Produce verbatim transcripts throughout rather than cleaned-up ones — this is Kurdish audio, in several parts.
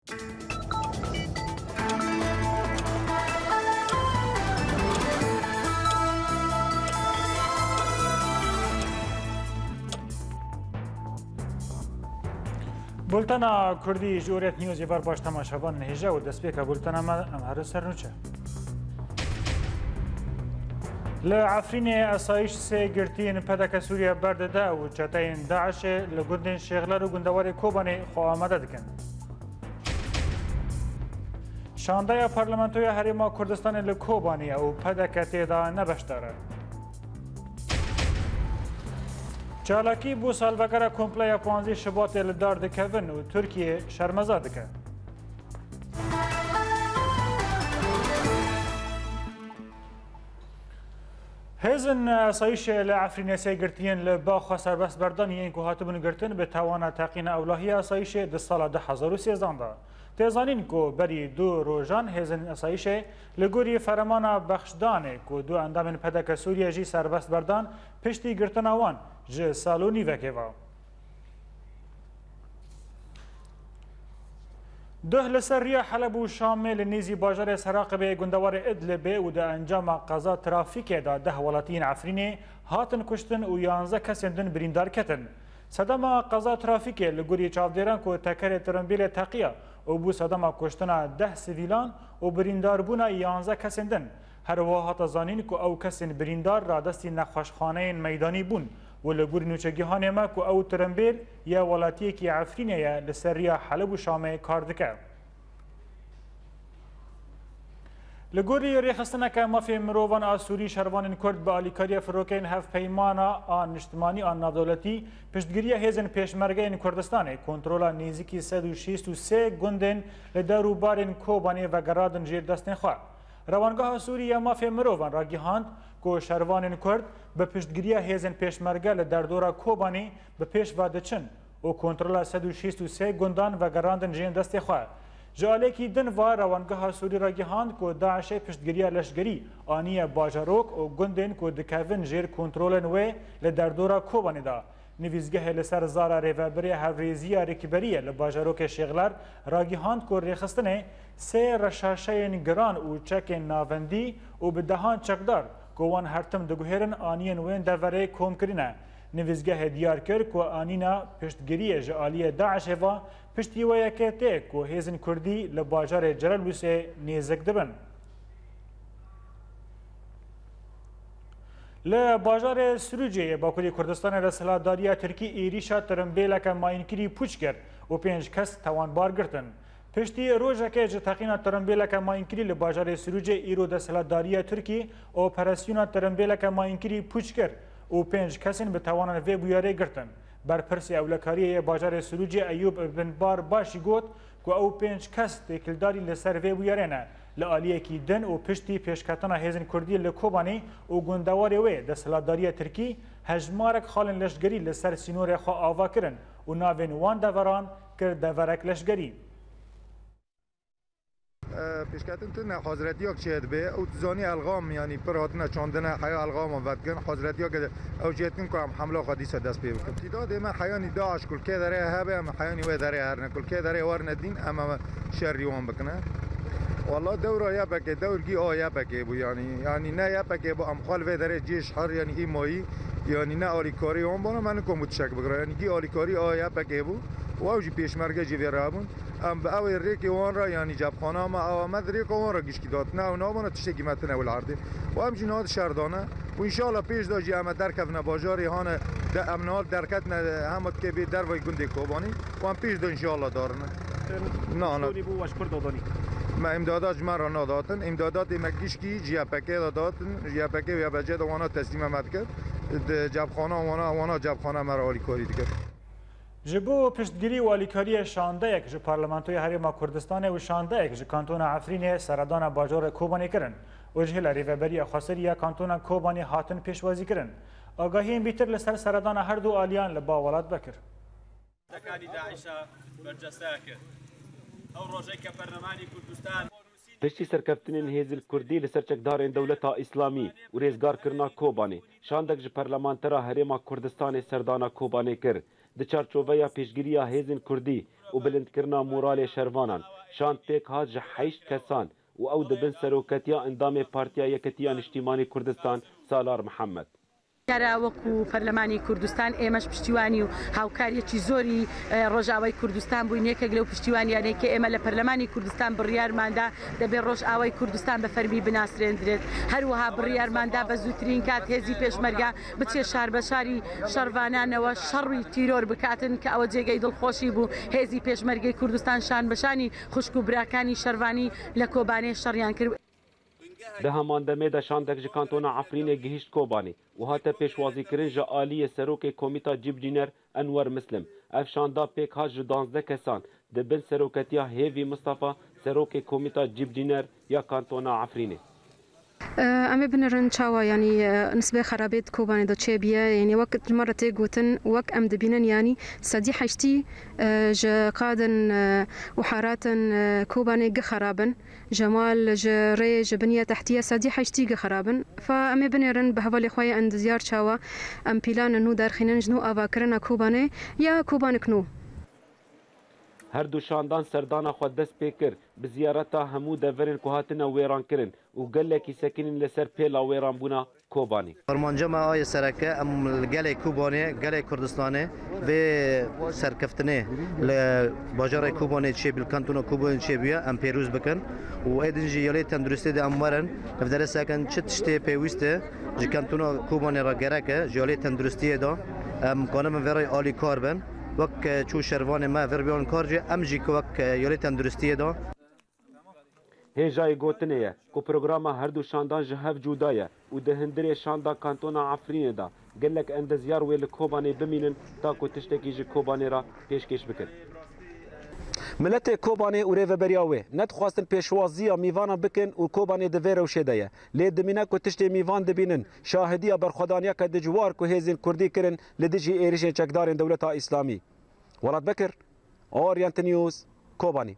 Bultena Kurdî ji Orient Newsê ber baş temaşevan nihêje û destpêka bultena me em herin ser nûçe. Li Efrînê esayîş sê girtiyên P D K Sûriye berdide û çeteyên DAIŞê li gundên Şêxler û gundewarê Kobanê xwe amade dikin. Şandeya Parlamentoya Herêma Kurdistanê li Kobanê ye û P D K tê de ne beşdar e. Çalakî bo salvegera kompleya panzdeh Şubatê li dar dikevin û Tirkiye şermezar dike. Hêzên esayîşê li Efrînê sê girtiyên li ba xwe serbest berdan yên ku hatibûn girtin bi tawana teqîna ewlahiya esayîşê di sala du hezar û sêzdeh de. Tê zanîn ku berî du rojan hêzên esayîşê li gorî feremana bexşdanê ku du endamên P D K Sûriye jî serbest berdan piştî girtina wan ji sal û nîvekê ve. Duh li ser riya Heleb û Şamê li nêzî bajarê Seraqibê gundewarê Idlibê û di encama qeza trafîkê de deh welatiyên Efrînê hatin kuştin û yanzdeh kesên din birîndar ketin. Sedema qeza trafîkê li gorî çavdêran ku tekerê tirimbîlê teqiya û bû sedema kuştina deh sivîlan û birîndarbûna yanzdeh kesên din. Her wiha hate zanîn ku ew kesên birîndar radestî nexweşxaneyên meydanî bûn û li gorî nûçegihanê me ku ew tirimbêl ya welatiyekî Efrînê ye li ser riya Heleb û Şamê kar dike. Li gorî rêxistineke mafê mirovan a Sûrî, şervanên Kurd bi alîkariya firokeyên Hevpeymana a Niştimanî a Navdewletî, piştgiriya hêzên Pêşmergeyên Kurdistanê, kontrola nêzîkî sed û şêst û sê gundên li der û barên Kobanê vegerandin jêr destên xwe. Rewangeha Sûrî ya Mafê Mirovan ragihand ku şervanên Kurd bi piştgiriya hêzên Pêşmerge li derdora Kobanê bi pêş ve diçin û kontrola sed û şêst û sê gundan vegerandin jên destê xwe. Ji alêkî din ve Rewangeha Sûrî ragihand ku DAIŞê piştgiriya leşgerî aniye bajarok û gundên ku dikevin jêr kontrolên wê li derdora Kobanê de. Nivîsgehê li ser zara rêvebirê Hevrêziya Rêkberiyê li bajarokê Şêxler ragihand ku rêxistinê sê reşaşeyên giran û çekên navendî û bi dehan çekdar ku wan her tim diguhêrin aniyên wên deverê kom kirine. Nivîsgehê diyar kir ku anîna piştgiriyê ji aliyê DAIŞê ve piştî wê yekê tê ku hêzên Kurdî li bajarê Cerelûsê nêzik dibin. Li bajarê Sirûcê yê Bakurê Kurdistanê desthilatdariya Tirkî êrîşa tirimbêleke mayînkirî pûç kir û pênc kes tawanbar girtin. Piştî rojekê ji teqîna tirimbêleke mayînkirî li bajarê Sirûcê îro desthilatdariya Tirkî operasyona tirimbêleke mayînkirî pûç kir û pênc kesên bi tawanan vê bûyerê girtin. Berpirsê ewlekariyê yê bajarê Sirûcê Eyûb Binbar Başî got, ku ew pênc kes têkildarî li ser vê bûyerê ne. Li aliyekî din û piştî pêşketina hêzên Kurdî li Kobanê û gundewarê wê, desthilatdariya Tirkî hejmarek xalên leşgerî li ser sînorê xwe ava kirin û navên wan deveran kir deverek leşgerî. Pêşketin tune hazretiyek çê dibe û tu zanî elxam, yanî pir hatine çandine, heya elxaman vedikin, hazretiyek ew çê dikin ku em hemla xwe dîsa dest pê bikin. Îtîdadê me heyanî DAIŞ ku li kê derê hebe, em heyanî wê derê herine, ku li kê derê werine dîn, em, em şerî wan bikine. Walla dewra Y P G, dewrgî a Y P G bû, yanî, yanî ne Y P G bû, em xwe li vê derê cêş her, yanî îmayî, yanî ne alîkarî wan bana, me nikom bû tiştek bikira. Yanî gî alîkarî a Y P G bû û ew jî pêşmerge jî vê re hebûn. Em bi ew ê rêkê wan re, yanî cebxana me, ewa me di rêka wan re gişkî datine, ew nabana tiştekî me tune wil erdê. Û em jî niha di şer dane. Û înşallah pêş de jî em ê derkevine bajarê hane de, em niha derketine hema dikê bê dervayî gundê Kobanî. Û em pêş de înşallah darine. Na, na. Sonî bû weş Kurd dadanî. Me îmdada ji me re nadatin. Îmdadatê me gişkî ji Y P G de datin. Ji Y P G û Y P G de wana teslîme me dikir. Di cebxana wana, wana cebxana me re alîkarî dikir. Ji bo piştgirî û alîkariyê şandeyek ji Parlamentoya Herêma Kurdistanê û şandeyek ji Kantona Efrînê seredana bajarê Kobanê kirin û ji hêla Rêveberiya Xweseriya Kantona Kobanê hatin pêşwazîkirin. Agahiyên bîtir li ser seredana her du aliyan li ba Welat Bekir. Dekanî DAIŞa bercesta kir. Ew rojê ke perlemanî Kurdistan Piştî serkeftinên hêzên Kurdî li ser çekdarên Dewleta Îslamî û rêzgarkirina Kobanê, şandek ji Perlemantera Herêma Kurdistanê serdana Kobanê kir. Di çarçoveya pêşgiriya hêzên Kurdî û bilindkirina moralê şervanan. Şand pêk hat ji heşt kesan û ew di bin seroketiya endamê Partiya Yeketiya Niştîmanî Kurdistan Salar Mihemed. دیارە وەکو پەرلەمانی کوردستان ئێمەش پشتیوانی و هاوکاریەکی زۆری، ئە، ڕۆژاوای کوردستان بووین. یەکێک لەو پشتیوانیانەی کە ئێمە لە پەرلەمانی کوردستان بڕیارماندا، دەبێ ڕۆژاوای کوردستان بە فەرمی بناسرێندرێت. هەروەها بڕیارماندا بە زووترین کات هێزی پێشمەرگە بچێ شار بە شاری شەڕڤانانەوە شەڕی تیرۆر بکاتن، کە ئەوە جێگەی دڵخۆشی بوو. هێزی پێشمەرگەی کوردستان شان بەشانی خوشک و براکانی شەرڤانی لە کۆبانێ شەڕیان کرد. Di heman demê de şandek ji kantona Efrînê gihîşt Kobanê û hate pêşwazîkirin ji aliyê serokê Komîta Cîbcîner Enwer Mislim. Ev şanda pêk hat ji duwazdeh kesan di bin seroketiya Hêvî Mistefa, serokê Komîta Cîbcîner ya kantona Efrînê. Em ê binêrin çawa, yanî, nisbê xerabê di Kobanê de çêbûye, yanî wek ji me re tê gotin, wek em dibînin, yanî sedî heştî ji qadên û haratên Kobanê gi xerab in, ji mal, ji rê, ji biniye tehtiye sedî heştî gi xerab in. Fa em ê binêrin bi hevalê xwe yê endizyar çawa em pîlan nû derxînin ji nû avakirina Kobanê ya Kobanik nû. Her du şandan serdana xwe dest pê kir, bi ziyareta hemû deverên ku hatine wêrankirin û gelekî sekinîn li ser pêla wêranbûna Kobanê. Armanca me a yê sereke, em li gelê Kobanê, gelê Kurdistanê vê serkeftinê li bajarê Kobanê çêbû, li kantona Kobanê çêbûye, em pêroz bikin û ê din jî yalê tenduristê de em werin, li vê derê sekin çi tiştê pêwîst e ji kantona Kobanê re gerek e, ji yalê tenduristiyê de em kanibin vê rê alîkar bin. Wek, e, çû şervanê me vir biyan kar jî, em jî ku wek, e, yalê tenduristiyê de. Hêjayî gotinê ye ku programa her du şandan ji hev cuda ye û di hundirê şanda kantona Efrînê de gelek endezyar wê li Kobanê bimînin ta ku tiştekî ji Kobanê re pêşkêş bikin. Miletê Kobanê û rêveberiya wê nedixwastin pêşwaziya mîvanan bikin û Kobanê di vê rewşê de ye. Lê dimîne ku tiştê mîvan dibînin, şahidiya berxwedaniyeke dijwar ku hêzên Kurdî kirin li dijî êrişên çekdarên Dewleta Îslamî. Welat Bekir, Orient News, Kobanî.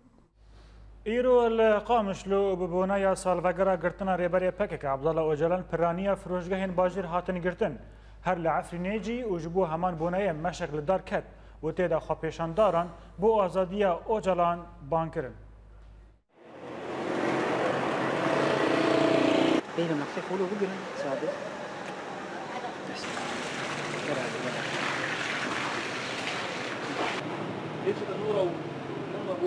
Îro li Qamişlo û bi boneya salvegera girtina Rêberê P K K Abdullah Ocalan piraniya firoşgehên bajêr hatin girtin. Her li Efrînê jî û ji bo heman boneyê meşek li dar ket û tê de xwepêşandaran bo azadiya Ocalan bang kirin. Beyler, nefes kolu bu günün sade. Herhalde, herhalde. Neyse de Nura, Nura bu.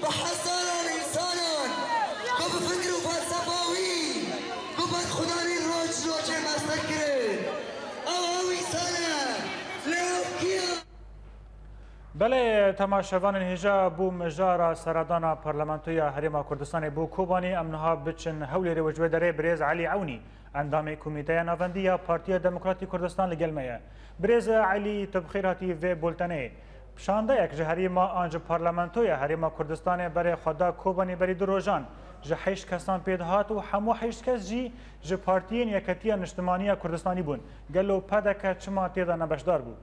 Bi hezaran însanan ku bi fikr û felsefa wî ku berxwedanî roj rojê mestir kirin. Ew ew însan e, lê ew kî ye? Belê, temaşevanên hêja, bo mijara seredana Parlamentoya Herêma Kurdistanê bo Kobanî, em niha biçin Hewlêrê û ji wê derê birêz Elî Ewnî, endamê Komîteya Navendî ya Partiya Demokratîk Kurdistan li gel me ye. Birêz Elî, tu bi xêr hatî vê bultenê. Şandeyek ji herêma an ji Parlamentoya Herêma Kurdistanê berê xwe da Kobanî berî du rojan. Ji heşt kesan pê dihat û hemû heşt kes jî ji Partiyên Yeketiya Niştimanî ya Kurdistanî bûn. Gelo P D K çima tê de nebeşdar bû?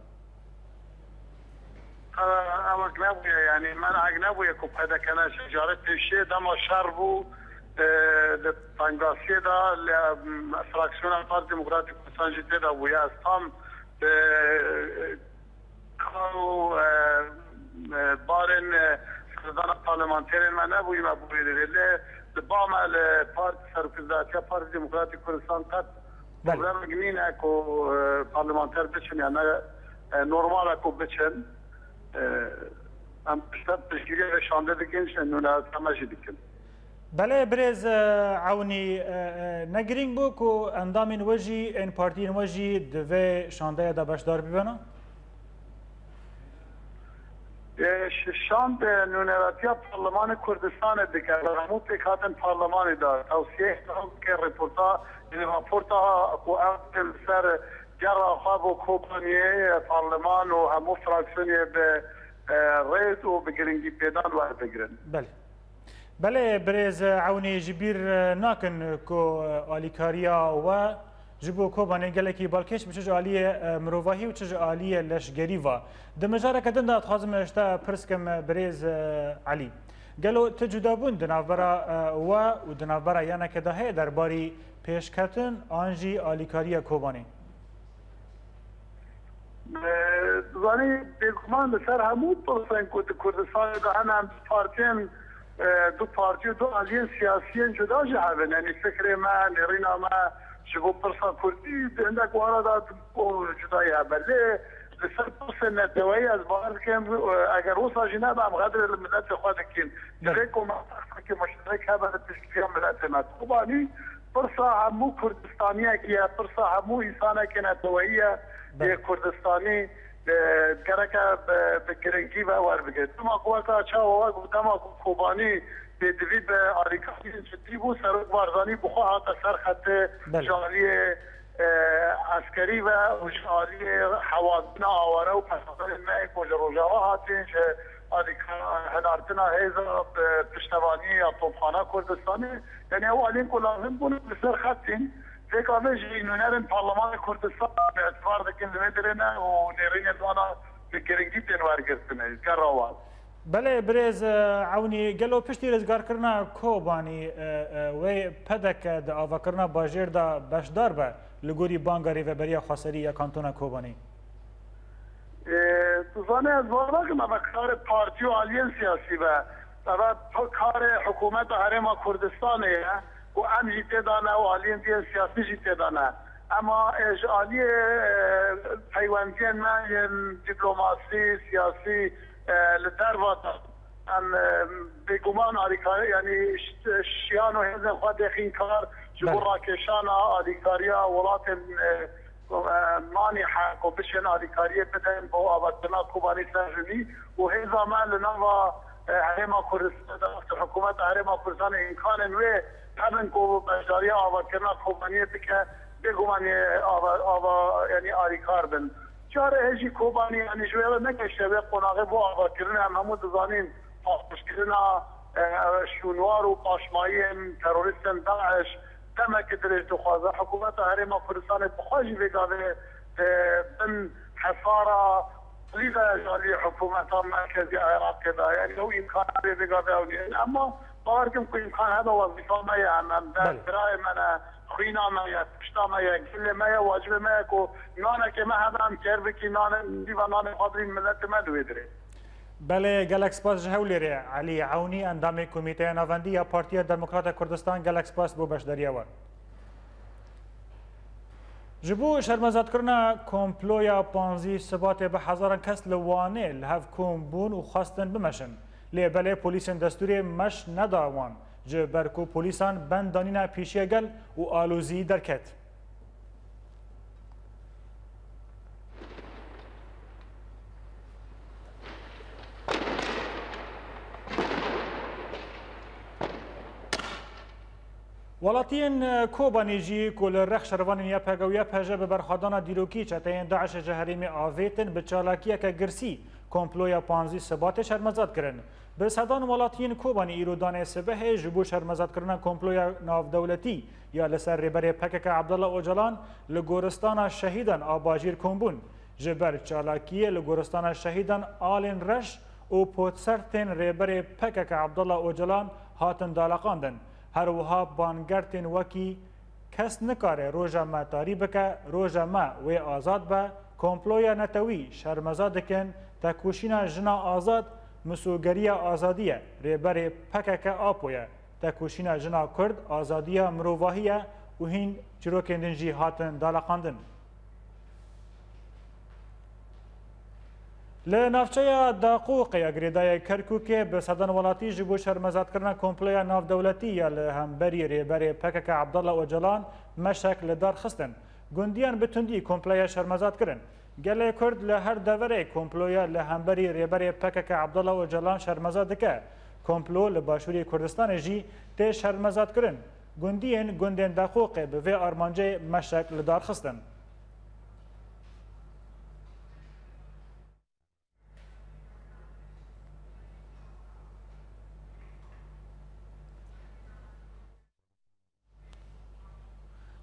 Ew, ewek nebûye, yanî men'ek nebûye ku P D K neçe. Carê pêşiyê dema şer bû, e, di tengasiyê de li, em, fraksiyona Partî Demokratîk Kurdistan jî tê de bûye. Ez tam, e, kar û, e, e, barên, e, serdana parlamenterên me nebûyî me bûyî divê. Lê di ba me li Parti Serokdatiya Partî Demokratîk Kurdistan qet Belê. Problemek nîne ku, e, parlamenter biçin, yani, e, normal e ku biçin. E, em pişt-, piştgiriya vê şandê dikin, ji nûnertiya me jî dikin. Belê birêz, e, Ewnî, e, e, ne girîng bû ku endamên we jî, ên partiyên we jî di vê şandeyê de beşdar bibin? E, ş-, şand, e, nûneratiya Parlemanê Kurdistanê dike, li hemû pêkhatin parlemanê de tewsiyeyê dike, reporta, raporta ku ew li ser gera xwe bo Kobaniyê, e, parleman û hemû fraksiyonê bi, e, rêz û bi giringî pêdan werbigirin. Belê. Belê, birêz Ewnî, ji bîr, e, nakin ku, e, alîkariya we ji bo Kobanê gelekî balkêş bi çi ji aliyê, e, mirovahî û çi ji aliyê leşgerî ve. Di mijareke din de dixwazim ji te pirs kim, e, birêz, e, Elî. Gelo ti cudabûn di navbera, e, we û di navbera yanekê de heye derbarî pêşketin an jî alîkariya Kobanê? E, zanî, bêguman li ser hemû pirsên ku di Kurdistanê de hene, em du partiyên, e, du partî û du aliyên siyasiyên cuda jî hebin. Yanî fikrê me, nêrîna me ji bo pirsa Kurdî di hindek wara de cudayî hebe. Lê li ser pirsên neteweyî ez bawer dikim, e, eger wisa jî nebe, em xedrê li miletê xwe dikin. Belê. Divê ku me textekê muşterek hebe li piştgiriya miletê me. Kobanî pirsa hemû Kurdistaniyekî ye, pirsa hemû însanekî neteweyî ye. Belê. Yê Kurdistanî, e, gereke bi, bi giringî ve werbigire. Dema ku weka çawa wek dema ku Kobanî pêdivî bi alîkariyên cidî bû, Serok Barzanî bi xwe hate ser xetê. Belê. Ji aliyê, e, eskerî ve û ji aliyê hewazîna aware û pêşmergeyên me ê ku ji Rojava hatin, ji alîka-, hinartina hêza, e, piştevaniyê ya Topxana Kurdistanê, yanî ew aliyên ku lazim bûn li ser xetîn, vêka vê jî nûnerên Parlemanê Kurdistanê itibar dikin li vê derê ne û nêrînên wana bi giringî tên wergirtinê, gera wan. Belê, birêz, e, Ewnî, gelo piştî rizgarkirina Kobanî, e, e, wê P D K di avakirina bajêr de beşdar be li gorî banga Rêveberiya Xweserî ya Kantona Kobanî? E, tu zanî, ez bawer nakim eve karê partî û aliyên siyasî be. Eve p-, karê hikûmeta Herêma Kurdistanê ye ku em jî tê de ne û aliyên diyên siyasî jî tê de ne. Ema, e, ji aliyê, e, peywendiyên me yên dîplomasî, siyasî, e, li derva de em, e, bêguman alîkar-, yanî ş-, şiyan û hêzên xwe dêxîn kar ji bo Belê. rakêşana alîkariya welatên, e, e, manî he ku bişên alîkariyê bidin bo avakirina Kobanî ser rûnî û hêza me li nava, e, Herêma Kurdistanê de wextê hikûmeta Herêma Kurdistanê îmkanên wê hebin ku beşdariya avakirina Kobaniyê bike, bêguman ê ava, ava, yanî alîkar bin. Çare hê jî Kobanî, yanî ji wê ve negeşte vê qonaxê bo avakirinê, em hemû dizanin, paqijkirina, e, şûnwar û paşmayiyên terorîstên DAIŞ demeke dirêj dixwaze. Hikûmeta Herêma Kurdistanê bi xwe jî vê gavê, e, bin hesara lî ve ji alî hikûmeta merkezî ya Iraqê de. Yanî ew îmkanatê vê gavê ew nîne. Ema bawer dikim ku îmkan hebe, wezîfa me ye, em, em, Belê. birayê me ne, xwîna me ye, pişta me ye, gelê me ye, wacibê me ye ku nanekê me hebe, em kêr bikî, nane, nîva nanê xwe bidîn miletê me di wê dirê. Belê, gelek spas ji Hewlêrê. Elî Ewnî, endamê Komîteya Navendî ya Partiya Demokrata Kurdistan, gelek spas bo beşdariya we. Ji bo şermezarkirina komploya panzdeh Sibatê bi hezaran kes li Wanê li hev kom bûn û xwestin bimeşin. Lê belê polîsên destûrê meş neda wan, ji ber ku polîsan bend danîne pêşiya gel û alozî derket. Welatiyên, e, Kobanî jî ku li rex şervanên Y P G û Y P J bi berxwedana dîrokî çeteyên DAIŞê ji herêmê avêtin, bi çalakiyeke girsî komploya panzdeh Sibatê şermezat kirin. Bi sedan welatiyên Kobanî îro danê sibehê ji bo şermezadkirina komploya navdewletî ya li ser rêberê P K K Abdullah Ocalan li goristana şehîdan a bajêr kom bûn. Ji ber çalakiyê li goristana şehîdan alên reş û potsertên rêberê P K K Abdullah Ocalan hatin daleqandin. Her wiha bangertên wekî Kes nikare roja me tarî bike, roja me wê azad be, komploya netewî şermeza dikin, tekoşîna jina azad, misogeriya azadî ye, rêberê P K K Apo ye, tekoşîna jina Kurd azadiya mirovahî ye û hîn çîrokên din jî hatin daleqandin. Li navçeya Daqûqê ya girêdayê Kerkûkê bi sedan welatî ji bo şermezadkirina komploya navdewletî ya li hemberî rêberê P K K Abdullah Ocalan meşek li dar xistin. Gundiyan bi tundî komploya şermezad kirin. Gelê Kurd li her deverê komploya li hemberî rêberê P K K Abdullah Ocalan şermeza dike. Komplo li Başûrê Kurdistanê jî tê şermezatkirin. Gundiyên gundên Deqûqê bi vê armancê meşek li dar xistin.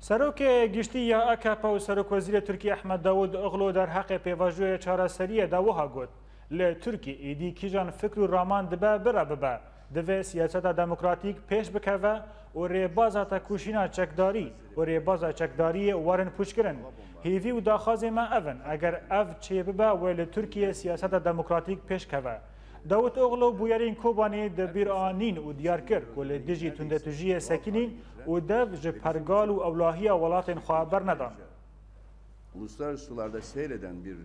Serokê Giştî ya A K P û Serokwezîrê Tirkiyê Ehmed Davûtoglu derheqê pêvajoyê çareseriyê de wiha got, Li Tirkiyê êdî kîjan fikr û raman dibe bira bibe, divê siyaseta demokratîk pêş bikeve û rêbaza tekoşîna çekdarî û rêbaza çekdariyê werin pûçkirin. Hêvî û daxwazê me ev in, eger ev çêbibe wê li Tirkiyê siyaseta demokratîk pêş keve. Davutoglu bûyerên Kobanê di bîr anîn û diyar kir ku li dijî tundetûjiyê sekinîn û dev ji pergal û ewlahiya welatên xwe bernedan. Uluslararası sularda seyreden bir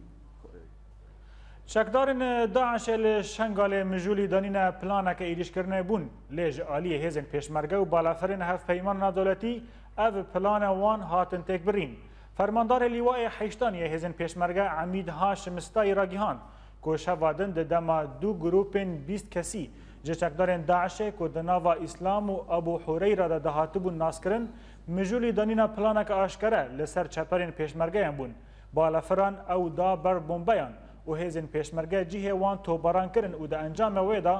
Çekdarên DAIŞê li Şengalê mijûlî danîne planeke êrîşkirinê bûn, lê ji aliyê hêzên pêşmerge û balaferên hevpeyman navdewletî ev plana wan hatin têkbirîn. Fermandarê Lîwayê Heştan yê hêzên pêşmerge Emîd Haşim Stayî ragihand ku şeva din di dema du grûpên bîst kesî ji çekdarên DAIŞê ku di nava Îslam û Abu Hureyra de dihatibûn naskirin, mijûlî danîna planeke aşkere li ser çeperên pêşmergeyan bûn. Balafiran ew da ber bombeyan û hêzên pêşmerge cihê wan topbaran kirin û di encamê wê de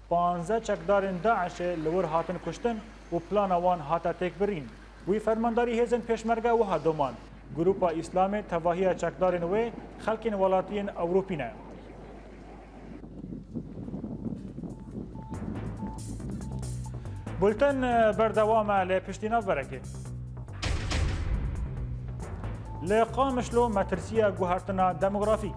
panzdeh çekdarên DAIŞê li wir hatin kuştin û plana wan hate têkbirîn. Wî fermandarî hêzên pêşmerge wiha domand, Grûpa Îslamê tevahiya çekdarên wê xelkên welatiyên Ewropî ne. Bulten berdewam e lê piştî navberekê. Li Qamişlo metirsiya guhertina demografîk.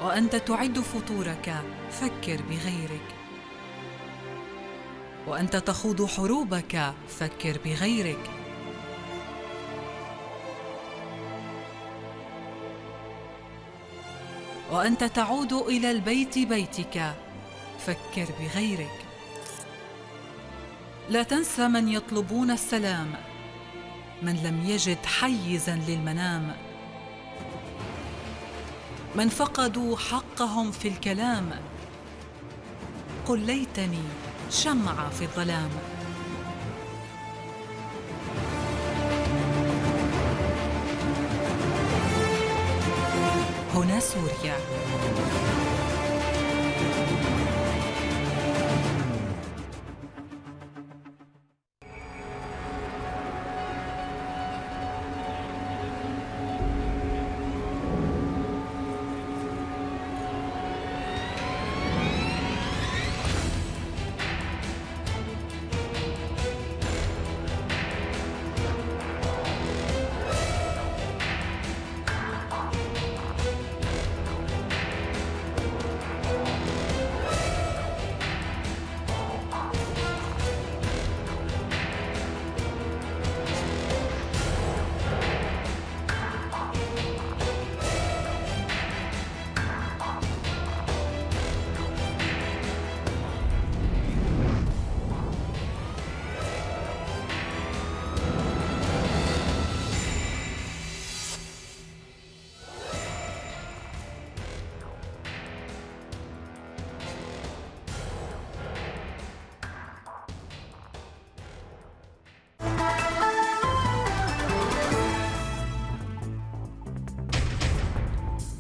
وأنت تعد فطورك، فكر بغيرك. وأنت تخوض حروبك، فكر بغيرك. وأنت تعود إلى البيت بيتك، فكر بغيرك. لا تنسى من يطلبون السلام، من لم يجد حيزا للمنام، من فقدوا حقهم في الكلام. قل ليتني شمعة في الظلام. هنا سوريا.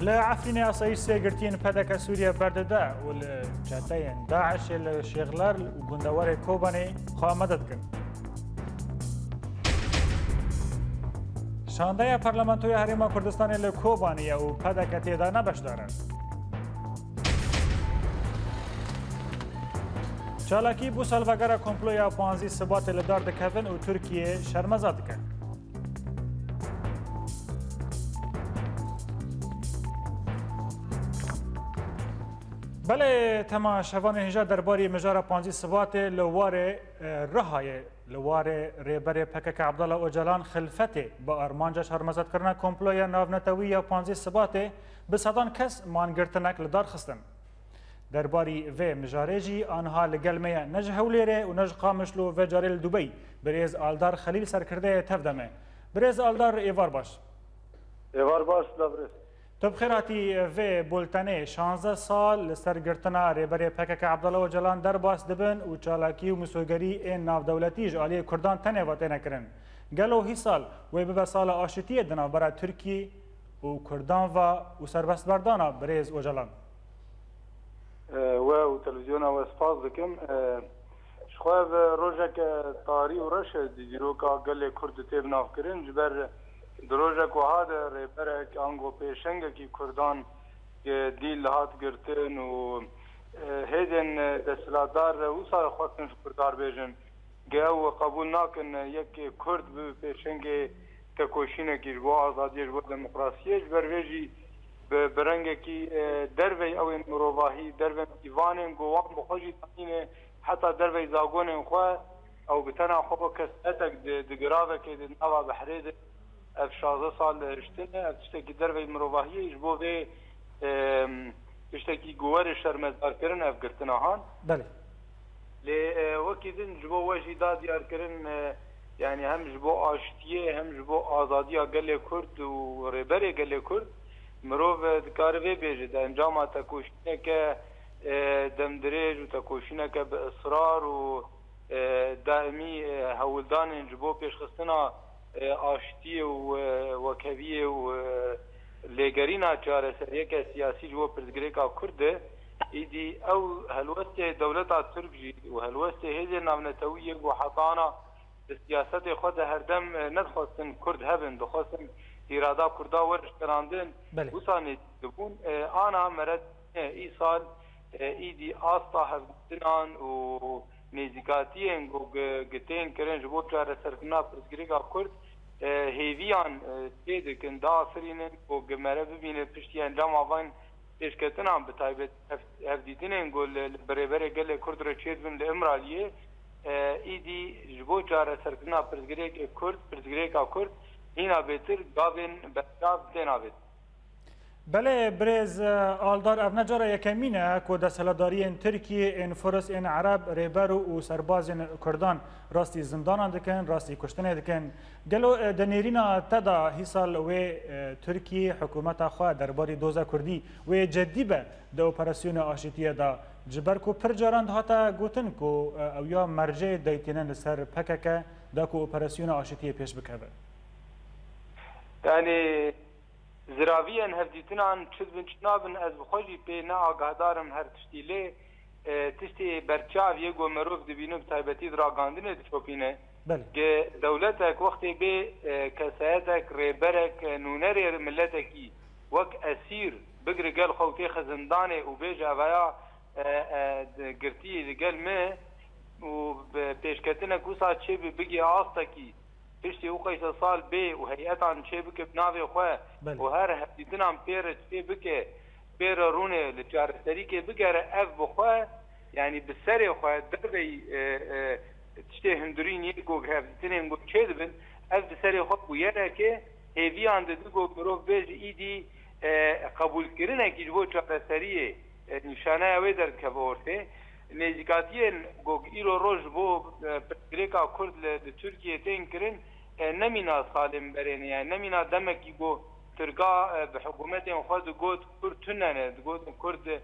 Li Efrînê asayîş sê girtiyên P D K Sûriye berdide û li çeteyên DAIŞê li Şêxler û gundewarê Kobanê xwe amade dikin. Şandeya Parlamentoya Herêma Kurdistanê li Kobanê ye û P D K tê de ne beşdar e. Çalakî bo salvegera komploya panzdeh Sibatê li dar dikevin û Tirkiye şermeza dike. Belê, temaşevanên hêja derbarî mijara panzdeh Sibatê li warê, e, Rihayê, li warê rêberê P K K Abdullah Ocalan xilfetê bi armanca şermezarkirina komploya navnetewî ya panzdeh Sibatê bi sedan kes man girtinek li dar xistin. Derbarî vê mijarê jî aniha li gel me ye ne ji Hewlêrê û ne ji Qamişlo, vê carê li Dubey birêz Aldar Xelîl serkirdeyê tev de me. Birêz Aldar, êvar baş. Êvar baş, silav birêz. Tu bi xêr hatî vê bultenê. Şanzdeh sal li ser girtina rêberê P K K Abdullah Ocalan derbas dibin û çalakî û misogerî ên navdewletî ji aliyê Kurdan tenê ve têne kirin. Gelo hîsal wê bibe sala aşitiyê di navbera Tirkî û Kurdan ve û serbestberdana birêz Ocalan? E, we û televîzyona we spas dikim. E, ji xwe ev rojeke tarî û reş e di dîroka gelê Kurd de tê binavkirin. Ji ber di rojek wiha de rêberek ango pêşengekî Kurdan, e, dîl li hat girtin û, e, hêzên, e, desthilatdar, e, wisa xwestin ji Kurdan bêjin. Ge ew qebûl nakin yek Kurd bi pêşengê tekoşînekî ji bo azadiyê, ji bo demokrasiyê, ji ber vê jî bi, bi rengekî, e, dervey ew ên mirovahî, dervên îvanên ku wan bi xwe jî danîne, heta dervey zagonên xwe, ew bi tena xwe wek kesetek di, di giravekê di nava behrê de, ev şazdeh sal hiştin e, ev tiştekî dervey mirovahiyê ji bo vê, e, tiştekî ku were şermezarkirin ev girtina han. Belê. Lê, e, wekî din ji bo we jî da diyarkirin, e, yanî hem ji bo aştiyê hem ji bo azadiya gelê Kurd û rêberê gelê Kurd mirov, e, dikare vê bêje, di encama tekoşîneke, e, demdirêj û tekoşîneke bi israr û, e, daimî, e, hewldanên ji bo pêşxistina, e, aştiyê û, e, wekheviyê û, e, lêgerîna çareseriyeke siyasî ji bo pirsgirêka Kurd de, îdî ew helwestê dewleta Tirk jî û helwestê hêzên navnetewî yê ku hetana di siyasetê xwe de herdem, e, nedixwestin Kurd hebin, dixwestin îrada Kurda were şikirandin, Belê. wisa nêzîk dibûn. E, ana mere, e, îsal, e, îdî asta hevdîtinan û nêzîkatiyên ku gi-, gi tên kirin ji bo çareserkirina pirsgirêka Kurd, e, hêviyan, e, tê dikin, diafirînin ku gi mere bibîne piştî encama van pêşketinan, bi taybet hev-, hevdîtinên ku li, li bi rêberê gelê Kurd re çêdibin li Îmraliyê, e, îdî ji bo çareserkirina pirsgirêkê Kurd, pirsgirêka Kurd hîna bêtir gavên berçav têna bêtin. Belê birêz, e, Aldar, ev ne cara yekemîn e ku desthilatdariyên Tirkiyê ên Furs ên Ereb rêber û serbazên Kurdan rastî zindanan dikin, rastî kuştinê dikin. Gelo, e, di nêrîna te de hîsal wê, e, Tirkiyê hikûmeta xwe derbarî doza Kurdî wê cedî be di operasyona aşitiyê de, ji ber ku pir caran dihate gotin ku, e, ew ya mercê deytînin li ser P K K da ku operasyona aşitiyê pêş bikeve? Yanî, ziraviyên hevdîtinan çi dibin, çi nabin, ez bi xwe jî pê ne agahdar im her tiştî, lê, e, tiştê berçav yê ku mirov dibîne, bi taybetî di ragandinê dişopîne. Belê. Ke dewletek wextê bê, e, kesayetek, rêberek, e, nûnerê miletekî wek esîr bigire gel xwe û têxe zindanê û bêje, evaya, e, e, di-, girtiyê li gel me û bi pêşketinek wisa çêbe bigê astekî, piştî û qeyse sal bê û heyetan çê bike bi navê xwe Belê. û her hevdîtinan pê re çê bike, pê re rûne li çareserîkê bigere, ev bi xwe, yanî bi serê xwe dervey, e, e, tiştê hundirîn yê ku hevdîtinên ku çê dibin, ev bi serê xwe bûyereke hêviyan dide ku mirov bêje îdî, e, qebûlkirinekî ji bo çareseriyê, e, nîşaneya wê derdikeve ortê. Nêzîkatiyên ku îro roj ji bo, e, pirsgirêka Kurd li, li Tirkiyê tên kirin, e, nemîna salên berê ne. Yani nemîna demekî ku Tirka, e, bi hikûmetên xwe digot Kurd tune ne, digot Kurd, e,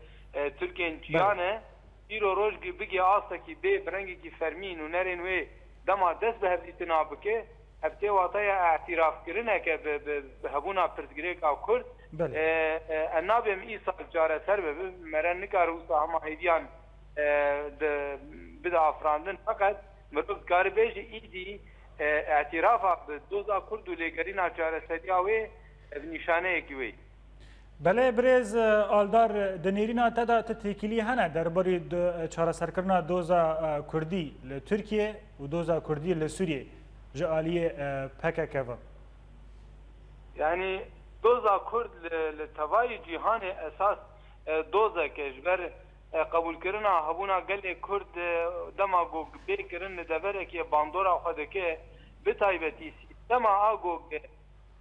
Tirkên Belê. çiya ne. Îro roj gi-, bigê astekî bê bi rengekî fermî nûnerên wê dema dest bi hevdîtina bike, ev tê wateya îtirafkirineke bi, bi, bi hebûna pirsgirêka Kurd. Belê. E, e, em nabêm îsal çareser bibe, mere nikare wisa hema hêviyan, e, di, bide afirandin. Feqet mirov dikare bêje îdî, e, îtirafa bi doza Kurd û lêgerîna çareseriya wê, ev nîşaneyekî wê ye. Belê birêz, e, Aldar, di nêrîna te de ti têkilî hene derbarî di, e, çareserkirina doza, e, Kurdî li Tirkiye û doza Kurdî li Sûriyê ji aliyê, e, P K K ve? Yanî doza Kurd li, li tevayî cîhanê esas, e, dozek e. Ji ber, e, qebûlkirina hebûna gelê Kurd, e, dema ku bê kirin li deverekê bandora xwe dike, bi taybetî sîstema a ku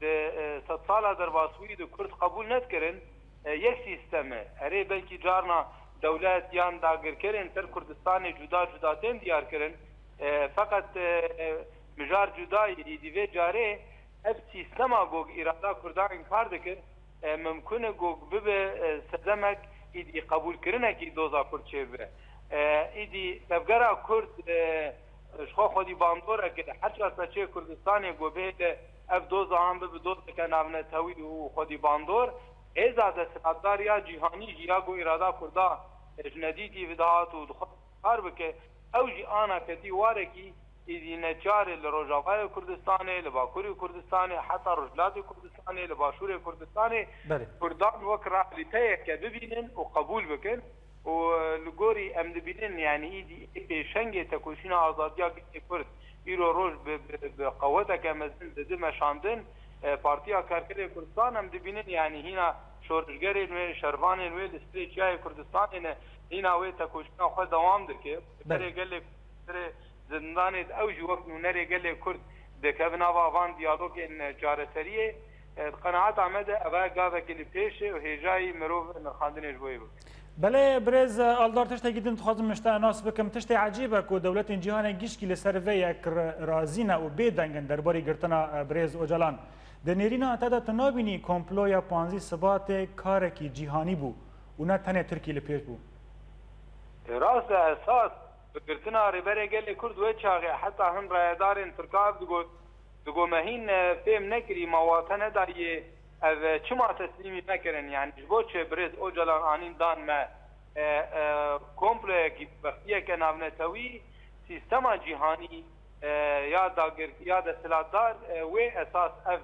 di, e, sedsala derbasbûyî de Kurd qebûl nedikirin, e, yek sîstem e. Erê, belkî carna dewlet yan dagirkerên ser Kurdistanê cuda cuda tên diyar kirin. E, feqet, e, e, mijar cuda yî, îdî vê carê ev sîstema ku îrada Kurdan înkar dikir, e, mimkun e ku bibe, e, sedemek îdî qebûlkirinekî doza Kurd çêbibe. E, îdî tevgera Kurd, e, ji xwe xwedî bandorek e. Her çar peçê Kurdistanê ku bê de ev doza an bibe dozeke navnetewî û xwedî bandor, hêza desthilatdar ya cîhanî jî ya ku îrada Kurda, e, ji nedîtî ve dihat û dixwest kar bike, ew jî ana ketî warekî, îdî neçar e li Rojavayê Kurdistanê, li Bakurê Kurdistanê, heta Rojhilatê Kurdistanê, li Başûrê Kurdistanê Belê. Kurdan wek realîteyeke bibînin û qebûl bikin. Û, e, li gorî em dibînin, yanî îdî ê pêşengê tekoşîna azadiya gelê Kurd îro roj bi, bi, bi qeweteke mezin didi meşandin, e, Partiya Karkerê Kurdistan em dibînin, yanî hîna şorişgerên wê, şervanên wê li serê çiyayê Kurdistanê ne, hîna wê tekoşîna xwe dewam dike. Belê. Serê gelê Kurd, serê zindanê de ew jî wek nûnerê gelê Kurd dikevin nava van diyalogên çareseriyê. E, di qenaeta me de eva gavekî li pêş e û hêjayî mirov nirxandinê ji bo wê bike. Belê, birêz Aldar, tiştekî din dixwazim min ji te nas bikim. Tiştê ecîb e ku dewletên cîhanê gişkî li ser vê yek ra-, razî ne û bêdeng in derbarî girtina, e, birêz Ocalan. Di nêrîna te de tu nabînî komploya panzdî Sibatê karekî cîhanî bû û ne tenê Tirkî li pêş bû? Rast e, esas bi girtina Rêberê Gelê Kurd wê çaxê heta hin rayedarên Tirka ev digot, digot me hîn, e, fêm nekirî, me wate nedayê, ev, e, çima teslîmî me kirin? Yanî ji bo çi birêz Ocalan anîn dan me? E, e, komployekî, bextiyeke navnetewî, sîstema cîhanî, e, ya dagir, ya desthilatdar, e, wê esas ev,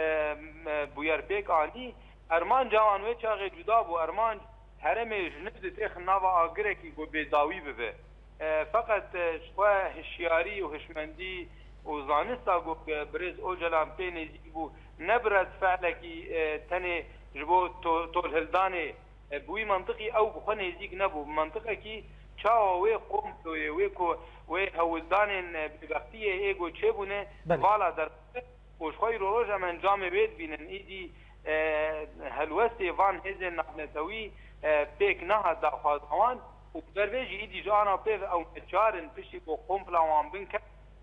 e, m-, e, bûyer pêk anî. Ermanca wan wê çaxê cuda bû. Ermanc herêmê ji nû ditêxin nava agirekî ku bêdawî bibe. E, feqet, e, ji xwe hişyarî û hişmendî û zanista ku, e, birêz Ocalan pê nêzîk bû, ne bi redfe'lekî, e, tenê ji bo to-, tolhildanê, e, bi wî mentiqî ew bi xwe nêzîk nebû. Bi mentiqekî çawa wê komployê, wê ku, wê hewldanên, e, bêbextiyê ê ku çêbûne, Belê. vala derxist û ji xwe îro roj em encamê wê dibînin. Îdî, e, helwestê van hêzên navnetewî, e, pêk nehat daxwaza wan û bi ber vê jî îdî ji ana pê ve ew neçar in piştî ku kompla wan binke,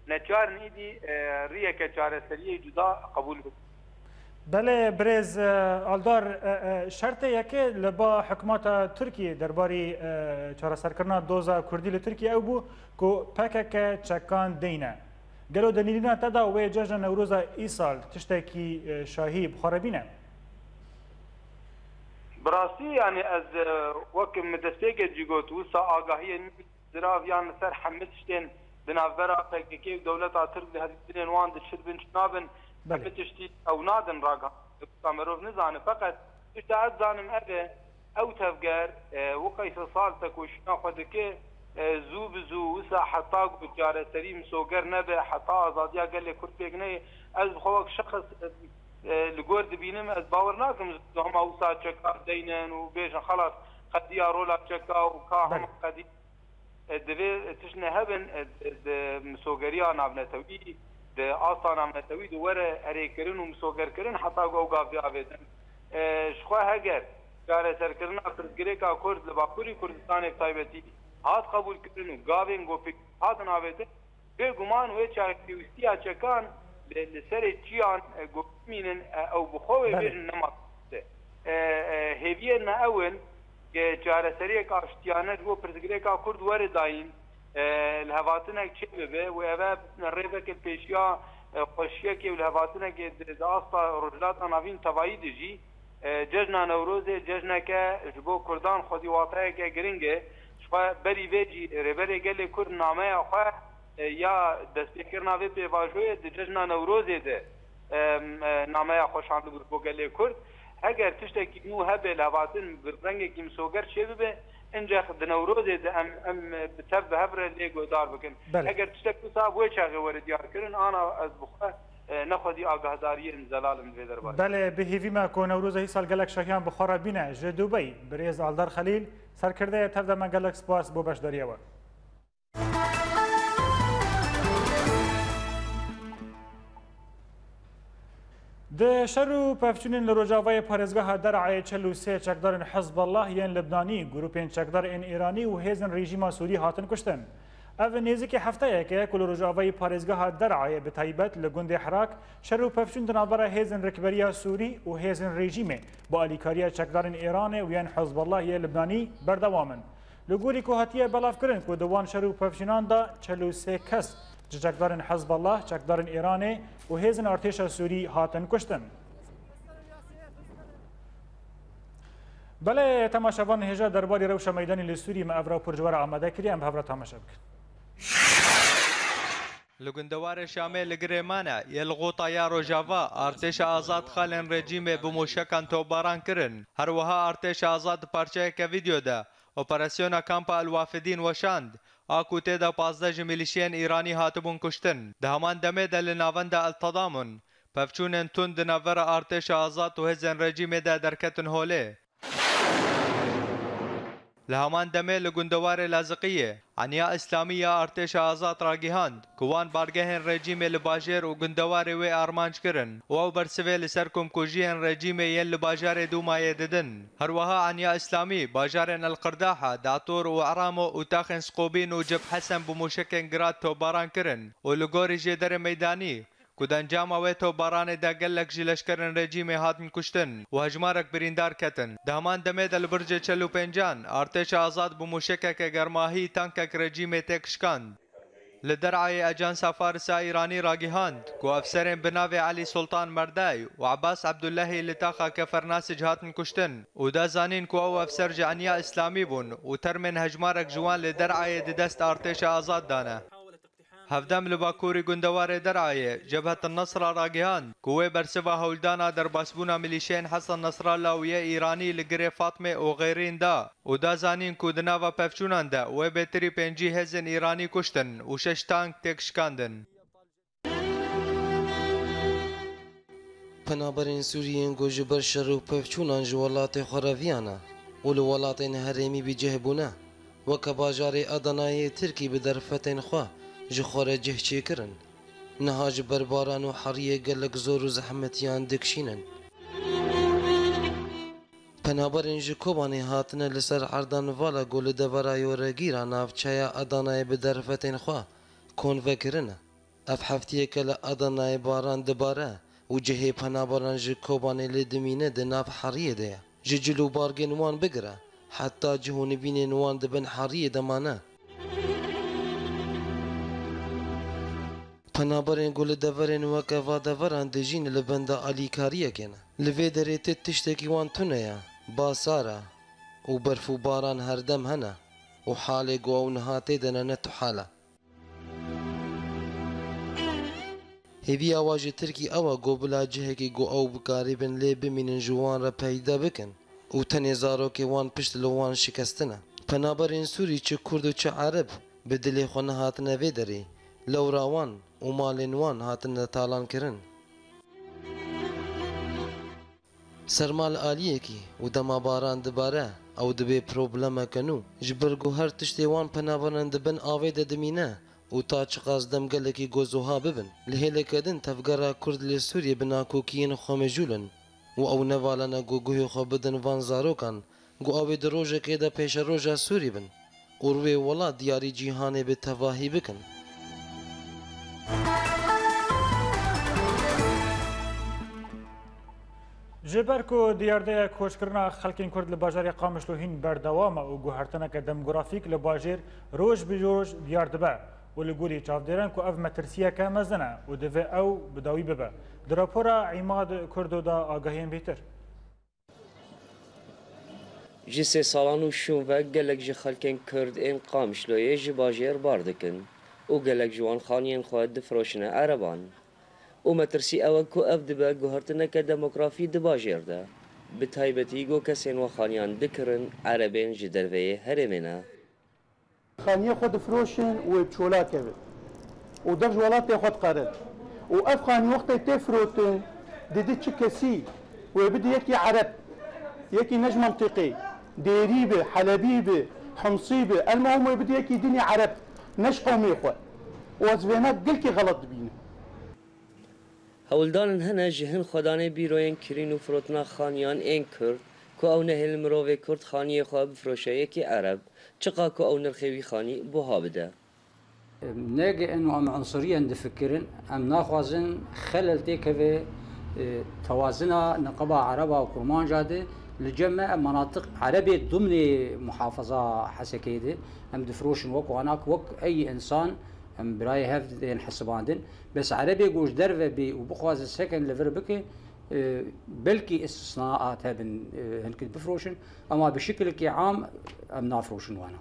neçar in îdî, e, riyeke çareseriyê cuda qebûl bikin. Belê, birêz, e, Aldar, e, e, şertê yekê li ba hikûmeta Tirkiyê derbarî, e, çareserkirina doza Kurdî li Tirkiyê ew bû ku P K K çekan deyne. Gelo di nêrîna te de wê cejna Newroza îsal tiştekî, e, şahî bi xwe re bîne? Bi rastî, yanî ez, e, wek min destpêkê jî got, wisa agahiyên min zirav yan li ser hemî tiştên di navbera P K K û dewleta Tirk de hevdîtinên wan diçilbin çi nabin, Belê. hemî tiştî ew nadin ragihandin. Wisa mirov nizane. Feqet tişta ez zanim ev e, ew tevger, e, wekî sê sal tekoşîna xwe dike, e, zû bi zû, wisa heta ku çareserî misoger nebe, heta azadiya gelê Kurd pêk neyê, ez bi xwe wek şexs, e, e, li gor dibînim, ez bawer nakim ji hema wisa çeka deynin û bêjin xelas qediya rola çeka û ka Belê. hema qedî. E, divê tişt ne hebin, e, di, di misogeriya navnetewî, di asta navnetewî de were erêkirin û misogerkirin heta ku ew gav bê avêtin. E, ji xwe heger çareserkirina pirsgirêka Kurd li Bakurî Kurdistanê bi taybetî hat qebûlkirin û gavên ku pêk hatin avêtin, bêguman wê çaxê pêwîstiya çekan li, li serê çiyan, e, ku bimînin, e, ew bi xwe wê Belê. bêjin nema. E, e, hêviyên me ew in, ke çareseriyek aştiyane ji bo pirsgirêka Kurd were dayîn, e, lihevhatinek çêbibe û eve rêveke li pêşiya, e, xweşiyekê û lihevhatinekê di, di asta Rojhilata Navîn tevayî de jî, e, cejna Newrozê cejneke ji bo Kurdan xwedî wateyeke giring e. Ji xwe berî vê jî Rêberê Gelê Kurd nameya xwe, e, ya destpêkirina vê pêvajoyê di cejna Newrozê de, e, e, nameya xwe şandibû ji bo gelê Kurd. Heger tiştekî nû hebe, lavatin bi rengekî misoger çêbibe, incex di Newrozê de em, em bi tev bi hev re lê guhdar bikin. Belê. Heger tiştek wisa bi wê çaxê were diyar kirin, ana ez bi xwe, e, ne xwedî agahdariyên zelal im di vê derbarê. Belê, bi hêvî me ku Newroza hîsal gelek şahiyan bi xwe re bîne. Ji Dubey, birêz Aldar Xelîl, serkirde ye, tev de me gelek spas bo beşdariya we. Di şer û pevçûnên li rojavayê parêzgeha Derayê çil û sê çekdarên Hizballah yên Libnanî, grûpên çekdar ên Îranî û hêzên rejîma Sûrî hatin kuştin. Ev nêzîkî hefteyek e ku li rojavayê parêzgeha Derayê, bi taybet li gundê Herak, şer û pevçûn di navbera hêzên rikberiya Sûrî û hêzên rejîmê bi alîkariya çekdarên Îranê û yên Hizballah yê Libnanî berdewam in. Li gorî ku hatiye belavkirin ku di wan şer û pevçûnan de çil û sê kes ji çekdarên Hizballah, çekdarên Îranê û hêzên artêşa Sûrî hatin kuştin. Belê, temaşevan, hêja derbarî rewşa meydanî li Sûrî me ev rapor ji we re amade kiriye, em bi hev re temaşe bikin. Li gundewarê Şamê li Girêmane yê li Xota ya Rojava artêşa azad xalên rejîmê bi mûşekan topbaran kirin. Her wiha artêşa azad di parçeyeke vîdeo de operasyona Kampa El Wafidîn weşand, a ku tê de pazdeh ji milîşiyên Îranî hatibûn kuştin. Di heman demê de li navenda El Tadamun, pevçûnên tund di navbera artêşa azad û hêzên rejîmê de derketin holê. Li heman demê li gundewarê Laziqiyê, Eniya Îslamî ya artêşa azad ragihand ku wan bargehên rejîmê li bajêr û gundewarê wê armanc kirin û ew bersivê li ser komkujiyên rejîmê yên li bajarê Dûmayê didin. Her wiha Eniya Îslamî bajarên El Qirdaha, Datûr û Eramo û taxên Sqobîn û Cib Hesen bi mûşekên Grad topbaran kirin û li gorî jêderê meydanî, ku di encama wê topbaranê de gelek ji leşkerên rejîmê hatin kuştin û hejmarek birîndar ketin. Di heman demê de li Bircê Çel û Pêncan artêşa azad bi mûşekeke germahî tankek rejîmê têk şikand. Li Derayê Ajansa Farisa Îranî ragihand ku efserên bi navê Elî Sultan Merday û Abbas Abdullahî li taxa Kefernasic hatin kuştin û da zanîn ku ew efser ji Eniya Îslamî bûn û termên hejmarek ji wan li Derayê di dest artêşa azad de ne. Hevdem li bakurî gundewarê Derayê, Cebhet Nesra ragihand ku wê bersiva hewldana derbasbûna milîşeyên Hesen Nesrallah û yê Îranî li Girê Fatmê û Xêrîn da û da zanîn ku di nava pevçûnan de wê bêtirî pêncî hêzên Îranî kuştin û şeş tank têk şikandin. Penaberên Sûriyên ku ji ber şer û pevçûnan ji welatê xwe reviyane û li welatên herêmî bicih bûne, weke bajarê Adanayê Tirkî bi derfetên xwe ji xwe re cih çêkirin, niha ji ber baran û heriyê gelek zor û zehmetiyan dikişînin. Penaberên ji Kobanê hatine li ser erdan vala ku li devera yoregîra navçeya Adanayê bi derfetên xwe konve kirine. Ev heftiyeke li Adanayê baran dibare û cihê penaberan ji Kobanê lê dimîne di nav heriyê de ye. Ji cil û bargên wan bigire, heta cih û nivînên wan di bin heriyê de mane. Penaberên ku li deverên weke va deveran dijîn li benda alîkariyekê ne. Li vê derê ti tiştekî wan tune ye, basar e û berf û baran herdem hene û halê ku ew niha tê de ne, ne tu hal e. Hêviya wa ji Tirkî ew e ku bila cihekî ku ew bikarîbin lê bimînin ji wan re peyda bikin û tenê zarokê wan pişt li wan şikestin e. Penaberên Sûrî çi Kurd û çi Ereb bi dilê xwe nehatine vê derê, lewra wan û malên wan hatine talankirin. Serma li aliyekî û dema baran dibare, ew dibe problemeke nû. Ji ber ku her tiştê wan penaberan di bin avê de dimîne û ta çiqas dem gelekî gozoha bibin. Li hêleke din tevgera Kurd li Sûriyê bi nakokiyên xwe mijûl in û ew nevalane ku guhê xwe bidin van zarokan, ku ew ê di rojekê de pêşeroja Sûrî bin û rûyê welat diyarî cîhanê bi tevahî bikin. Ji ber ku diyardeya koçkirina xelkên Kurd li bajarê Qamişlo hîn berdewam e û guhertineke demografîk li bajêr roj bi roj diyar dibe û li gorî çavdêran ku ev metirsiyeke mezin e û divê ew bi dawî bibe. Di rapora Îmad Kurdo de agahiyên bêtir. Ji sê salan û şûn ve gelek ji xelkên Kurd ên Qamişloyê ji bajêr bar dikin û gelek ji wan xaniyên xwe difiroşine Ereban. Û metirsî ew e ku ev dibe guhertineke demografî di bajêr de. Bi taybetî ku kesên we xaniyan dikirin, erebên ji derveyê herêmê ne. Xaniyê xwe difroşin û ê bi çola kevin û dev ji welatê xwe diqerin. Û ev xanî wextê tê firotin, didi çi kesî wê bidi yekî ereb, yekî ne ji mentiqê, dêrî bi, helebî bi, himsî bi, elmuhim wê bidi yekî dinê ereb, ne ji qewmê xwe. Û ez vêna gelkî xelet dibînim. Hewldanin hene ji hin xwedanê bîroyên kirîn û firotina xaniyan ên Kurd, ku ew nehêlin mirovê Kurd xaniyê xwe bifroşe yekî ereb, çiqa ku ew nirxê wî xanî buha bide. Nege eno em unsuriyen difikirin, em naxwazin xelel têkeve e, tewazina niqaba ereba û kurmanca de, li cem me ev menatiq erebê dumnê muhafaza Hesekê de, em difroşin wek wana ku wek ey însan em birayê hev tên hesibandin. Bes erebê ku ji derve bê û bixwaze seken li vir bike, e, belkî istisnaat hebin, e, hinkî bifroşin, ema bi şikilekî am em nafroşin wana.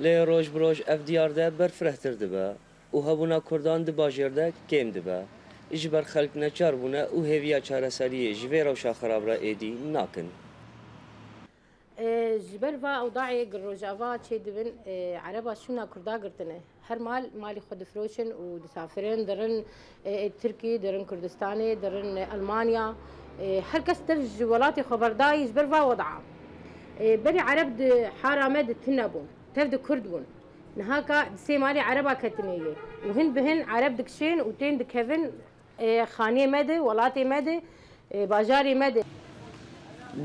Lê roj bi roj ev diyar de berfirehtir dibe û hebûna Kurdan di bajêr de kêm dibe. Ji ber xelk neçar bûne û hêviya çareseriyê ji vê rewşa xirab re êdî nakin. Ji ber va ewdayê gi Rojava çêdibin, ereba şûna Kurda girtine. Her mal malî xwe difiroşin û disafirin, dirin Tirkî, dirin Kurdistanê, dirin Elmanya. Her kes tev ji welatê xwe berdayî ji ber va weda. Berî ereb di hara me de tune bûn, tev di Kurd bûn. Nihaka di sê malê ereba ketine yê û hin bi hin ereb dikişên û tên dikevin xaniyê me de, welatê me de, bajarê me de.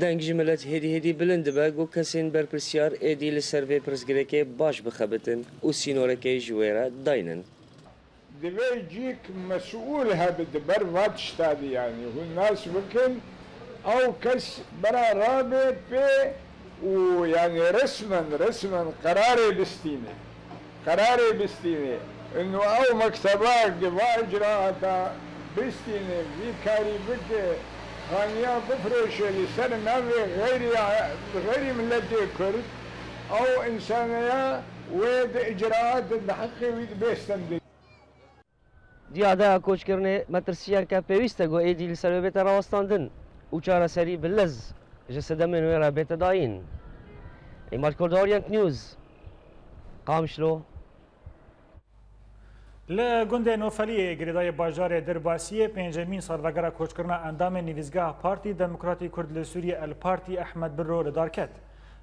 Deng ji milet hêdî hêdî bilind dibe ku kesên berpirsiyar êdî li ser vê pirsgirêkê baş bixebitin û sînorekê ji wê re daynin. Divê cîk mesûl hebe di ber va tişta de, yanî hûn nas bikin, ew kes bera rabe pê û yanî resmen, resmen qerarê bistîne. Qerarê bistîne. Û ew mekteba gi va icraata bistîne, vî karî bike, xaniya bifroşe li ser navê xeyrî, xeyrî miletê Kurd, ew însaneya wê di icraatê di heqê wî dibê stendin. Diyadaya koçkirinê metirsiyeke pêwîst e ku êdî li ser wê bête rawestandin û çareserî bi lez ji sedemên wê re bête dayîn. Îmad Kurd, Orient News, Qamişlo. Li gundê Nofeliyê girêdayî bajarê Dirbasiyê pêncemîn salvegera koçkirina endamê Nivîzgeha Partî Demokratî Kurd li Sûriyê El Partî Ehmed Birro li dar ket.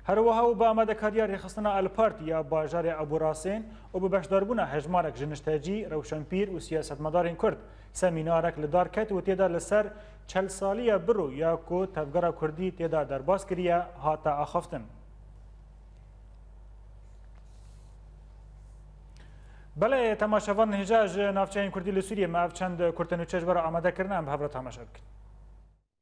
Her wiha û bi amadekariya rêxistina El Partî ya bajarê Ebû Rasên û bi beşdarbûna hejmarek ji niştecî, rewşenpîr û siyasetmedarên Kurd semînarek li dar ket û tê de li ser çelsaliya Birro ya ku tevgera Kurdî tê de derbas kiriye, hate axaftin. Belê, temaşevan hêja ji navçeyên Kurdî li Sûriyê me ev çend kurte nûçe ji we re amade kirine, em bi hev re temaşe bikin.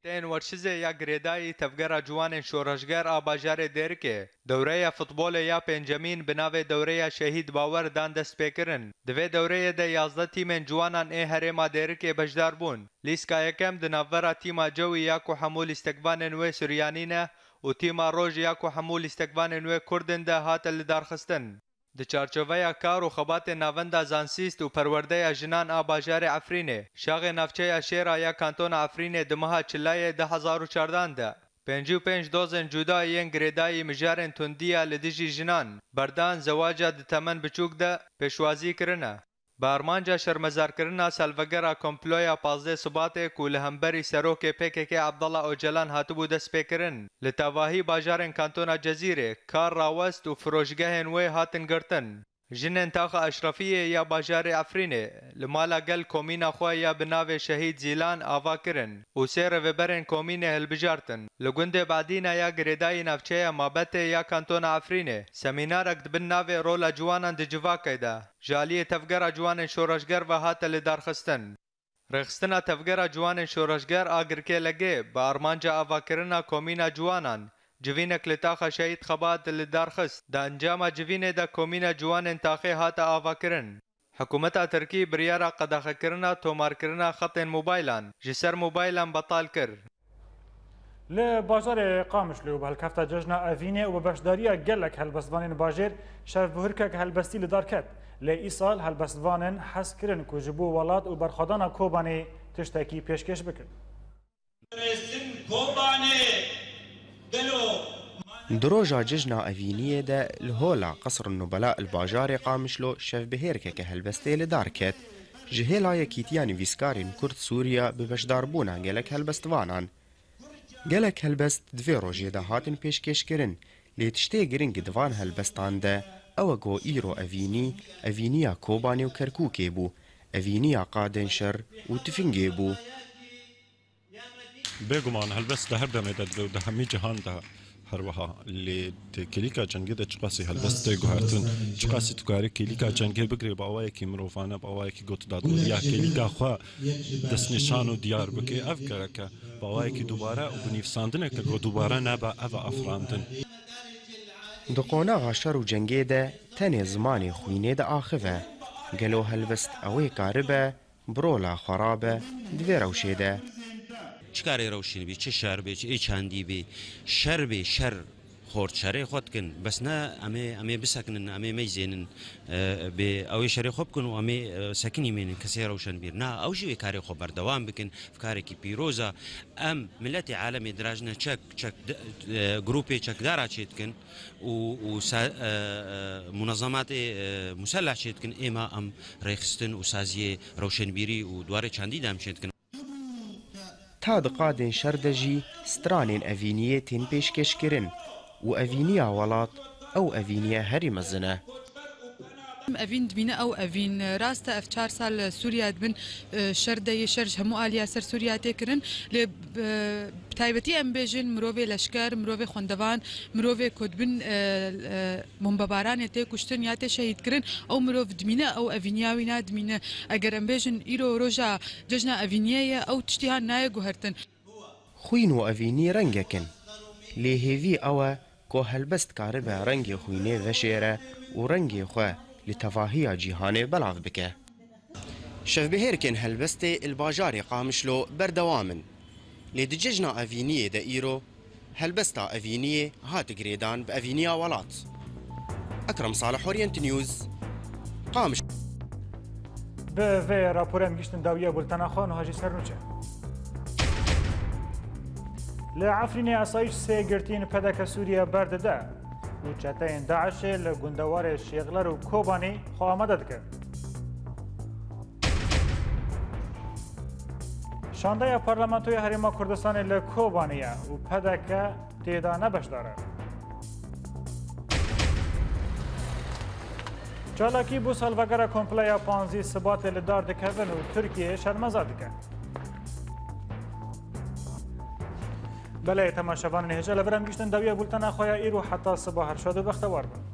Tên werşizê ya girêdayî Tevgera Ciwanên Şoreşger a bajarê Dêrikê, dewreya futbolê ya pêncemîn bi navê Dewreya Şehîd Bawer dan destpêkirin. Di vê dewreyê de yazdeh tîmên ciwanan ê herêma Dêrikê beşdar bûn. Lîska yekem di navbera tîma Cewî ya ku hemû lîstekvanên wê Suryanî ne û tîma Roj ya ku hemû lîstekvanên wê Kurd in de hate lidarxistin. Di çarçoveya kar û xebatên Navenda Zansîst û Perwerdeya Jinan a bajarê Efrînê, şaxê navçeya Şêra ya Kantona Efrînê di meha Çilayê du hezar û çardan de, pêncî û pênc dozên cuda yên girêdayî mijarên tundiya li dijî jinan, berdan, zewaca di temen biçûk de, pêşwazî kirine. Bi armanca şermezarkirina salvegera komploya pazdeh Sibatê ku li hemberî serokê P K K Abdullah Ocalan hatibû destpêkirin, li tevahî bajarên Kantona Cezîrê kar rawest û firoşgehên wê hatin girtin. Jinên taxa Eşrefiyê ya bajarê Efrînê li mala gel komîna xwe ya bi navê Şehîd Zîlan ava kirin û sê rêveberên komînê hilbijartin. Li gundê Badîna ya girêdayî navçeya Mabetê ya Kantona Efrînê semînarek di bin navê Rola Ciwanan di Civakê de ji aliyê Tevgera Ciwanên Şoreşger ve hate lidarxistin. Rêxistina Tevgera Ciwanên Şoreşger a Girkê Legê bi armanca avakirina komîna ciwanan civînek li taxa Şehîd Xebat li dar xist. Di encama civînê de komîna ciwanên taxê hate avakirin. Hikûmeta Tirkî biryara qedexekirina tomarkirina xetên mobaylan ji ser mobaylan betal kir. Li bajarê Qamişlo bi helkefta Cejna Evînê û bi beşdariya gelek helbestvanên bajêr şevbihurkek helbestî li dar ket. Lê îsal helbestvanên hez kirin ku ji bo welat û berxwedana Kobanê tiştekî pêşkêş bikin. Rêzin Kobanê gelo. Di roja cejna evîniyê de li hola Qesr Nubela li bajarê Qamişlo şevbihêrkeke helbestê li dar ket. Ji hêla Yekîtiya Nivîskarên Kurd Sûriya bi beşdarbûna gelek helbestvanan. Gelek helbest di vê rojê de hatin pêşkêşkirin, lê tiştê giring di van helbestan de ew e ku îro evînî, evîniya Kobanê û Kerkûkê bû, evîniya qadên şer û tifingê bû. Bêguman helbest di her demê de dibe û di hemî cihan de her wiha. Lê di kêlîka cengê de çiqasî helbest tê guhertin, çiqasî tu karî kêlîka cengê bigirê bi awayekî mirovane, bi awayekî gotdadweriya kêlîka xwe destnîşan û diyar bikê, ev gerek e. Bi awayekî dubare û bi nivîsandineke ku dubare nebe, ev e afirandin. Di qonaxa şer û cengê de tenê zimanê xwînê diaxive. Gelo helbest ew ê karibe bi rola xwe rabe di vê rewşê de? Çi karê rewşên bî, çi şer bê, çi ê çandî bê, şer bê, şer xort şerê xwe dikin. Bes ne em ê, em ê bisekinin, em ê meyzênin, e, bê ew ê şerê xwe bikin û em ê, e, sekinî mênin kesê rewşenbîr. Na, ew jî wê karê xwe berdewam bikin. Ev karekî pîroz e. Em miletê alemê dirajine çek, çek, e, grûpê çekdara çêdikin û, û sa-, e, e, munezematê, e, muselleh çêdikin. Êma em rêxistin û saziyê rewşenbîrî û di warê çandî de em çêdikin. Ta di qadên şer de jî stranên evîniyê tên pêşkêşkirin û evîniya welat ew evîniye herî mezin e. Evîn dibîne ew evîn. Rast e, ev çar sal Sûriya dibin, e, şer de yê, şer ji hemû aliya ser Sûriya tê kirin. Lê, e, bi taybetî em bêjin mirovê leşker, mirovê xwendevan, mirovê ku dibin, e, e, bombebaranê tê kuştin ya tê şehîdkirin, ew mirov dimîne, ew evîniya wî nadimîne. Eger em bêjin îro roja cejna evîniyê ye, ew tiştî han nayê guhertin. Xwîn û evînî rengek in. Lê hêvî ew e ku helbest karibe rengê xwînê veşêre û rengê xwe li tevahiya cîhanê belav bike. Şevbihêrkên helbestê li bajarê Qamişlo berdewam in. Lê di cejna evîniyê de îro helbesta evîniyê hat girêdan bi evîniya welat. Ekrem Salih, Orient News, Qamiş. Bi vê raporê em gihîştin dawiya bultena xwe, niha jî ser nûçe. Li Efrînê asayîş sê girtiyên P D K Sûriye berdide û çeteyên DAIŞê li gundewarê Şêxler û Kobanî xwe amade dikin. Şandeya Parlamentoya Herêma Kurdistanê li Kobanê ye û P D K tê de ne beşdar e. Çalakî bo salvegera komple ya panzdeh Sibatê li dar dikevin û Tirkiye şermeza dike. Belê, temaşevanên hêja, li vir em gihîştin dawiya bultena xwe ya îro, heta siba her şad û bextewar bin.